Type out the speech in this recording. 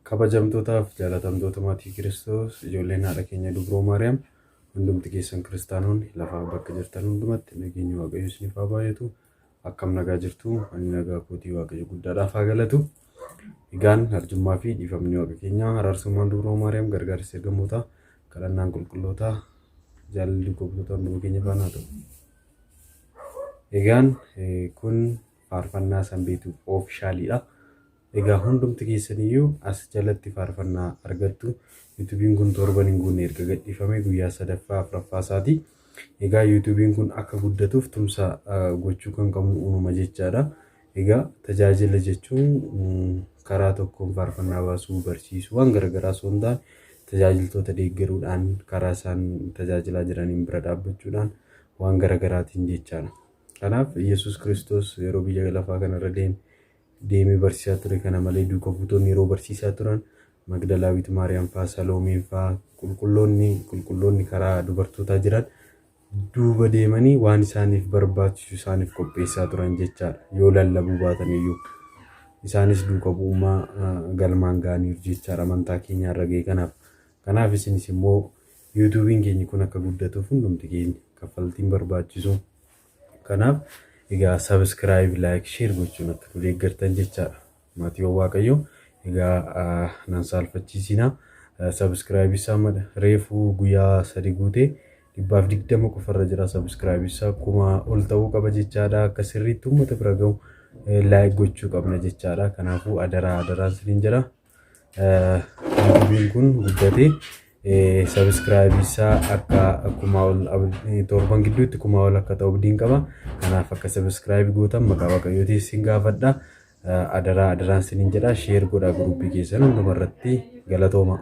Kabajamtootaaf jaalatamtoota maatii Kiristoos, ijoolleen haadha keenya Dubroo Maariyaam, hundumti keessan kiristaanonni lafaa bakka jirtan hundumatti nageenyi Waaqayyo isiniif haa baay'atu. Akkam nagaa jirtu? Ani nagaa kootii Waaqayyo guddaadhaaf haa galatu. Egaan arjummaa fi dhiifamni Waaqa keenyaa, araarsummaan Dubroo Maariyaam, gargaarsi ergamootaa, kadhannaan qulqullootaa, jaalalli duuka buutota hunduma keenya faana haa ta'u. Egaan kun faarfannaa Sanbeetuu Oofishaaliidha. Egaa hundumti keessaniyyuu as jalatti faarfannaa argattu. Yuutuubiin kun torban hin guunne erga gadhiifamee guyyaa sadaffaa afuraffaa isaati. Egaa yuutuubiin kun akka guddatuuf tumsa gochuu kan qabnu uumama jechaadha. Egaa tajaajila jechuun karaa tokkoon faarfannaa baasuu, barsiisuu waan garaagaraa osoo hin taane tajaajiltoota deeggaruudhaan karaa isaan tajaajilaa jiraniin bira dhaabbachuudhaan waan garaagaraatiin jechaadha. Kanaaf Yesuus Kiristoos yeroo biyya lafaa kanarra deeme deemee barsiisaa ture kana malee duuka buutonni yeroo barsiisaa turan Magdalaawit Maariyaam faa Saloomeen faa qulqulloonni qulqulloonni karaa dubartootaa jiran duuba deemanii waan isaaniif barbaachisu isaaniif qopheessaa turan jechaadha. Yoo lallabuu baatan iyyuu isaanis duuka bu'ummaa galmaan ga'aniiru jechaadha amantaa keenya irra ga'e kanaaf. Kanaaf isinis immoo yuutuubiin keenya kun akka guddatuuf hundumti keenya kaffaltiin barbaachisu. Kanaaf egaa subscribe, like, share gochuun akka nu deeggartan jechaadha. Maatiiwwan Waaqayyoo egaa nan saalfachiisina. Subscribe isaa mada reefuu guyyaa 3 guute 120 qofarra jira. Subscribe isaa 1000 ol ta'uu qaba jechaadha. Akka sirriitti uummata bira gahu like gochuu qabna jechaadha. Kanaafuu adaraa adaraa isiniin jedha. Yuutuubiin kun guddatee sabiskiraayibii isaa akka kumaa ol torban gidduutti kumaa ol akka ta'u abdiin qaba. Kanaaf akka sabiskiraayibii gootan maqaa Waaqayyootiin isin gaafadha. Adaraa adaraan isiniin jedha. Sheer godhaa guruppii keessan hundumarratti galatooma.